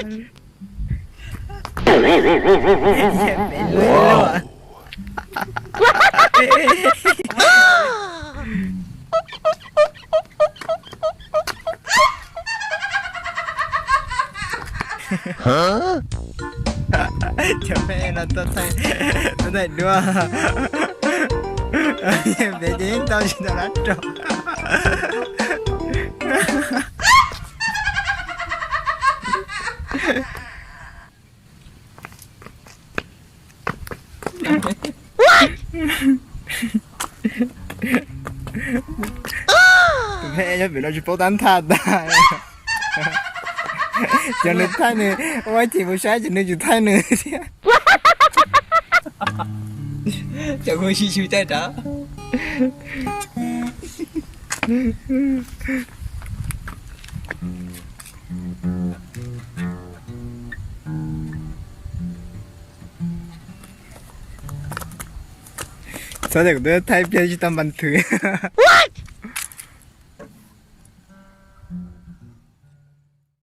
Peb luaj. Cov peb no tuaj thaij, tuaj thaij duab. Peb ces yeej tau tsis tau dab rau. Tus peb nyob pem no tsis paub tab thaj tas. Cov nws thaij nws, ua ces mus saib ces nws tsis thaij nws thiab. Cov kuj sib sib caij rau. Txhob tias kuv twb thaij pliag tsis tau npas thwv.